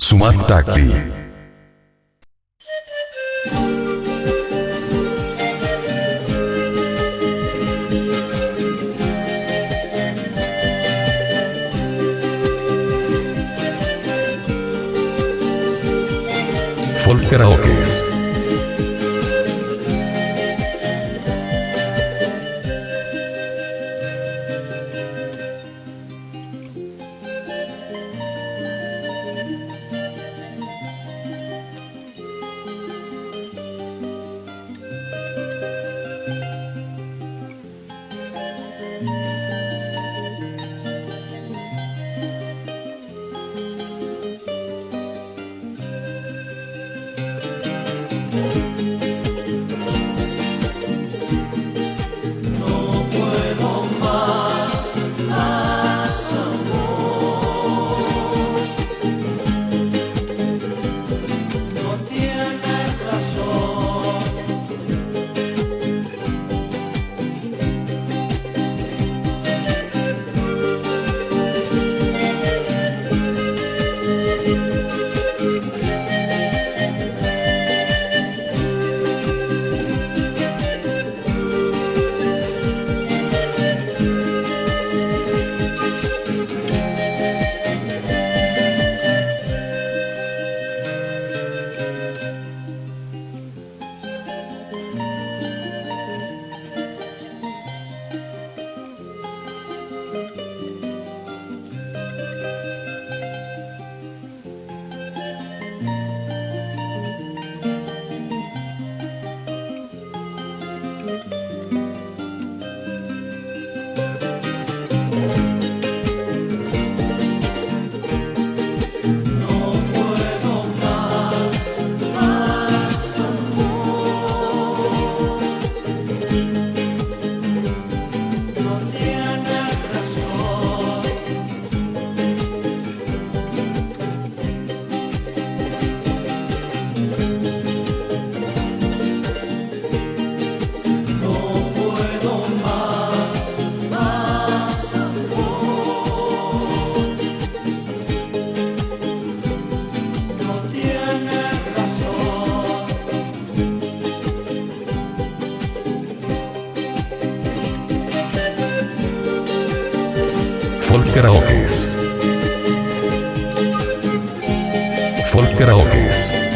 Sumaq Taki. Folk Karaokes. No puedo más, más amor. No tienes razón. No puedo más, más amor. No tienes razón. No puedo más, más amor. No tienes razón. Folk Karaokes. Folk Karaokes.